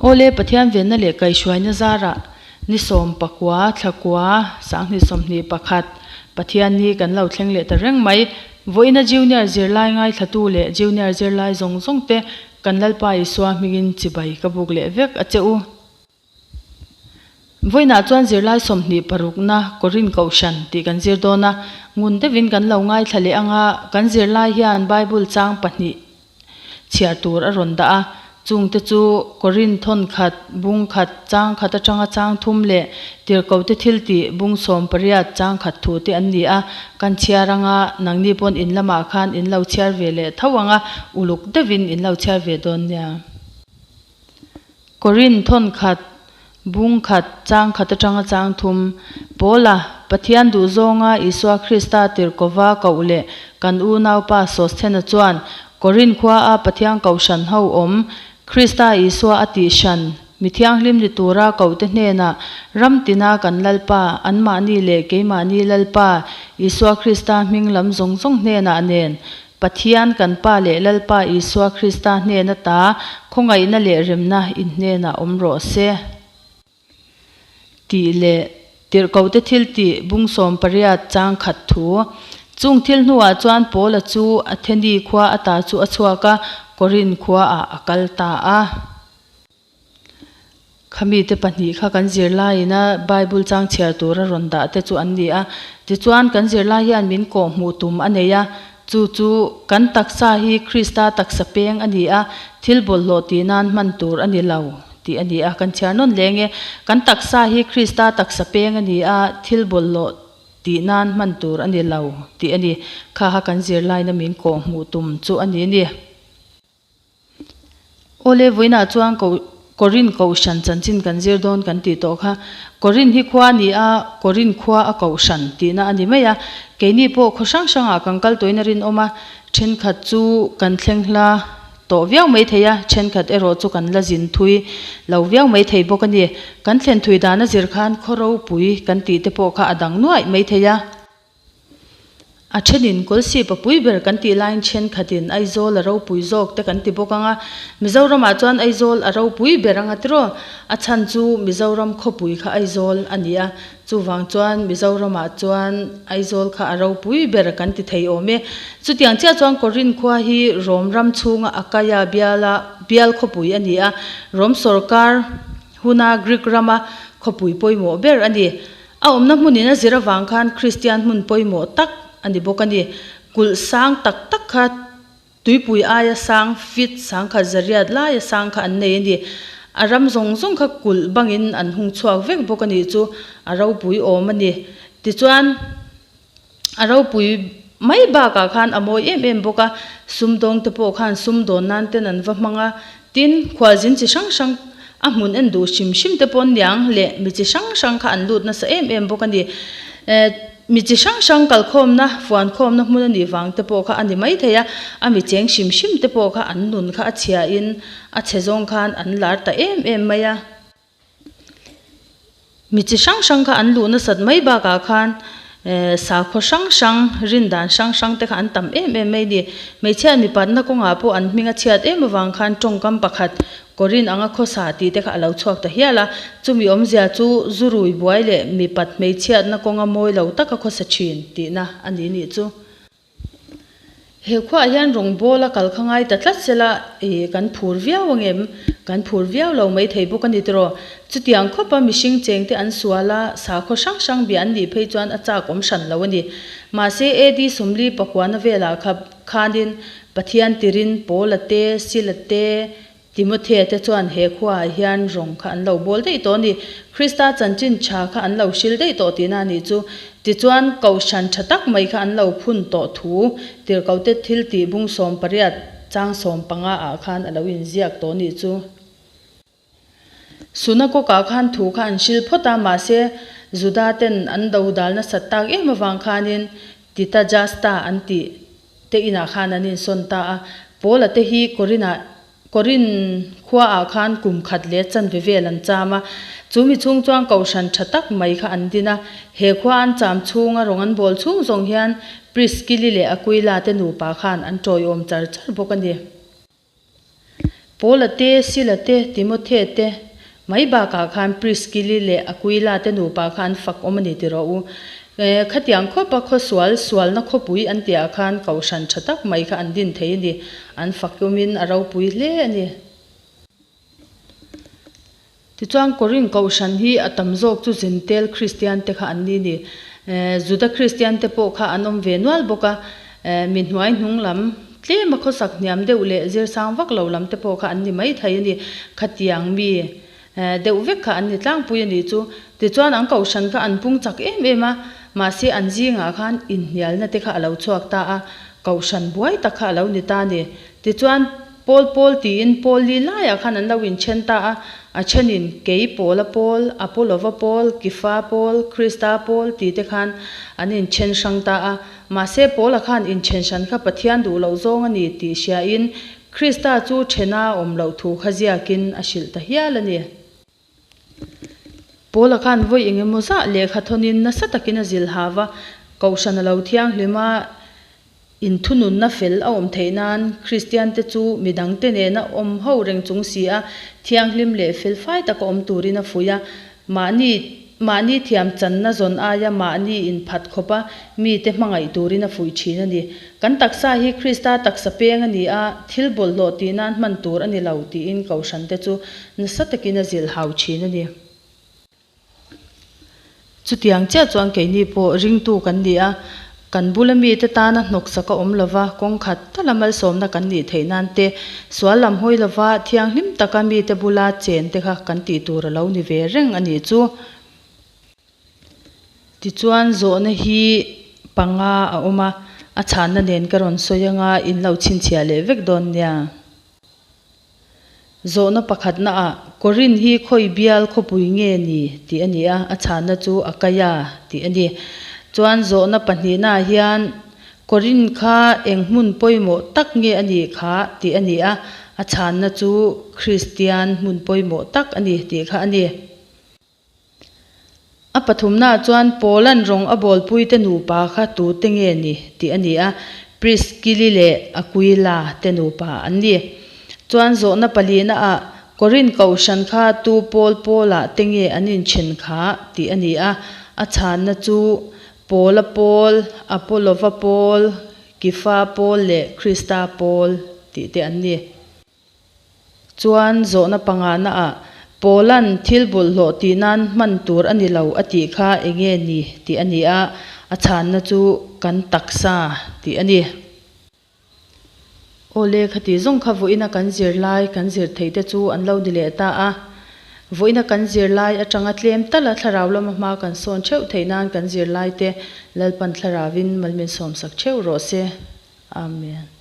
Awle, Pathian venna leh kaihhruaina zarah ni 19 thla kua 2021 Pathian ni kan lo thleng leh ta reng mai. Vawiina Junior zirlai ngaithlatu leh Junior zirlai zawng zawng te kan Lalpa Isua hmingin chibai ka buk leh vek a che u. Vawiinah chuan zirlai 26na Korin Kohhran tih kan zir dawn a, ngun deuhin kan lo ngaithla leh ang a, kan zirlai hian Bible chang pahnih chhiar tur a rawn dah a, chungte chu Korin thawn khat, bung khat, chang khat atanga chang thum leh tirhkohte thil tih bung 18 chang khat thu te an ni a, kan chhiar anga nangni pawn in lamah khan in lo chhiar ve leh tho ang a, uluk deuhin in lo chhiar ve dawn nia. Korin thawn khat, bung khat, chang khat atanga chang thum, Paula, Pathian duhzawnga Isua Krista tirhkova koh leh kan unaupa Sosthena chuan Korin khua a Pathian kohhran ho awm, Krista Isua a tih hran, mi thianghlim ni tura kohte hnenah ram tina kan Lalpa, anmahni leh keimahni Lalpa, Isua Krista hming lam zawng zawng hnenah nen Pathian kan Pa leh Lalpa Isua Krista hnen ata khawngaihna leh remna in hnenah awm rawh se. Tih leh Tirhkohte thiltih bung 18 chang khat thu. Chung thil hnuah chuan Paula chu Atheni khua ata chu a chhuak a, Korinth khuaah a kal ta a. Khami te pahnih kha kan zirlaiin a Bible chang chhiar tura rawn dah te chu an ni a. Tichuan kan zirlai hian min kawh hmuh tum a nei a, chu chu kan taksa hi Krista taksa peng a ni a, thil bawlhhlawh tih nan hman tur a ni lo tih a ni a. Kan chhiar nawn leng e, kan taksa hi Krista taksa peng a ni a, thil bawlhhlawh tih nan hman tur a ni lo tih a ni. Kha kha kan zirlaina min kawh hmuh tum chu a ni a ni. Awle, vawiinah chuan ko Korin Kohhran chanchin kan zir dawn kan tih tawh kha. Korin hi khua a ni a, Korin khua a Kohhran tihna a ni mai a. Keini pawh khaw hrang hrangah kan kal tawhin a rinawm a, thenkhat chu kan thleng hla tawh viau mai thei a, thenkhat erawh chu kan la zin thui lo viau mai thei bawk a ni. Kan thlen thui dan a zir khan khaw ropui kan tih te pawh kha a dang nuaih mai thei a. A thenin Kawlsip a pui ber kan tih laiin thenkhatin Aizawl a ropui zawk te kan ti bawk ang a, Mizoramah chuan Aizawl a ropui ber ang a tiraw? A chhan chu Mizoram khawpui kha Aizawl a ni a, chuvang chuan Mizoramah chuan Aizawl kha a ropui ber kan ti thei awm e. Chutiang chiah chuan Korin khua hi Rom ram chhunga Akaia biala bial khawpui a ni a, Rom sawrkar huna Greek rama khawpui pawimawh ber a ni. A awmna hmunin a zir avang khan Kristian hmun pawimawh tak a ni bawk a ni. Kulh sang tak tak kha tuipui aia sang feet sangkhat zariat laia sang kha an nei a ni. A ram zawng zawng kha kulh bangin an hung chhuak vek bawk a nih chu a ropui awm a ni. Tichuan a ropui mai bakah khan a mawi em em bawk a, sumdawng te pawh khan sumdawn nan ten an va hmang a, tin khualzin chi hrang hrang a hmun en duh hrim hrim te pawh niang leh mi chi hrang hrang kha an lut nasa em em bawk a ni. Mi chi hrang hrang kalkhawmna, fuankhawmna hmun a nih vang te pawh kha a ni maithei a, a mi cheng hrim hrim te pawh kha an nun kha a chhiain a chhe zawng khan an lar ta em em mai a. Mi chi hrang hrang kha an luh nasat mai bakah khan sakhaw hrang hrang, rin dan hrang hrang te kha an tam em em mai a ni. Hmeichhia mipatna kawngah pawh an hming a chhiat em avang khan tawngkam pakhat Korin anga khawsa tih te kha a lo chhuak ta hial a. Chumi awmzia chu zu rui buai leh mipat hmeichhiatna kawnga mawi lo taka khawsa thin tihna a ni nih chu. He khuaah hian rawngbawl a kal kha ngai ta tlat sela ih kan phur viau ang em? Kan phur viau lo mai thei bawk a ni tiraw? Chutiang khawpa mihring chengte an sual a, sakhaw hrang hrang bia an nih phei chuan a chak awm hran lo a ni. Mahse AD 49 velah kha khanin Pathian tirin Paula te, Sila te, Timothea te chuan he khuaah hian rawng kha an lo bawl daih tawh a ni. Krista chanchin tha kha an lo hril daih tawh tihna a nih chu. Tichuan, kohhran tha tak mai kha an lo phun tawh thu Tirhkohte thil tih bung 18 chang 15 ah khan a lo inziak tawh a nih chu. Sunakawkah khan thu kha an hril phawt a, mahse Juda ten an do dal nasat tak em avang khanin Tita Justa an tih te inah khan an insawn ta a. Paula te hi Korinah Korin khuaah khan kum khat leh chanve vel an cham a. Chu mi chhung chuan kohhran tha tak mai kha an din a. He khua an cham chhunga rawng an bawl chhung zawng hian Priskili leh Aquila te nupa khan an tawiawm char char bawk a ni. Paula te, Sila te, Timothea te mai bakah khan Priskili leh Akuila te nupa kha an fak awm a ni ti rawh u. Khatiang khawpa khawsual sualna khawpui an tihah khan kohhran tha tak mai kha an din thei a ni. An fak awmin a ropui hle a ni. Tichuan, Korin kohhran hi a tam zawk chu Zentel Kristiante kha an ni ni. Juda Kristiante pawh kha an awm ve nual bawk a, mi hnuai hnung lam tlema khawsak hniam deuh leh zirsang vak lo lam te pawh kha an ni mai thei a ni. Khatiang mi deuh vek kha an ni tlangpui a nih chu. Tichuan, an kohhran kha an pung chak em em a, mahse an zingah khan inhnialna te kha a lo chhuak ta a, kohhran buai tak kha a lo ni ta a ni. Tichuan, Pawl pawl tiin pawl li laiah khan an lo inthen ta a, a thenin kei Pawla pawl, Apolova pawl, Kifa pawl, Krista pawl ti te khan an inthen hrang ta a. Mahse Pawla khan inthen hran kha Pathian duh loh zawng a ni tih hriain Krista chu thena a awm loh thu kha ziakin a hrilh ta hial a ni. Pawla khan vawi eng emaw zah lehkha thawnin nasa takin a zilh hau a, Kohhran a lo thianghlim a, inthununna fel a awm theih nan Kristiante chu midangte nena awm ho reng chung si a, thianghlim leh felfai taka awm turin a fuih a, mahni mahni thiam channa zawn aia mahni inphat khawpa mite hmangaih turin a fuih thin a ni. Kan taksa hi Krista taksa peng a ni a, thil bawlhhlawh tih nan hman tur a ni lo tiin Kohhrante chu Nasa takin a zilh hau thin a ni. Chutiang chiah chuan keini pawh ringtu kan ni a, kan bula mite tana hnawksak a awm lova, kawng khat tala malsawmna kan nih theih nan te, sual lam hawi lova thianghlim taka mite bula chen te kha kan tih tur a lo ni ve reng a nih chu. Tichuan zawhna hi panga a awm a, a chhanna nen ka rawn sawi anga in lo chhinchhiah leh vek dawn nia. Zawhna pakhatnaah, Korin hi khawi bial khawpui nge ni? tih a ni a, a chhanna chu Akaia tih a ni. Chuan zawhna pahnihnaah hian, Korin kha eng hmun pawimawh tak nge a nih kha? tih a ni a, a chhanna chu Kristian hmun pawimawh tak a ni tih kha a ni. A pathumnaah chuan Paula'n rawng a bawlpuite nupa kha tute nge ni tih a ni a, Priskili leh Akuila te nupa an ni. Chuan zawhna palinaah Korinth kohhran kha tu pawl pawlah te nge an inthen kha tih a ni a, a chhanna chu Paula pawl, Apollova pawl, Kifa pawl leh Krista pawl tih te an ni. Chuan zawhna pangana ah Paula'n thil bawlhhlawh tih nan hman tur a ni lo a tih kha enge ni tih a ni a, a chhanna chu kan taksa tih a ni. Awle khati zawng kha vawiina kan zirlai kan zir theih te chu an lo ni leh ta a. Vawiina kan zirlai atanga tlem tala thlarau lama hma kan sawn theuh theih nan kan zirlai te Lalpan thlarauvin malmin sawmsak theuh rawh se. Amen.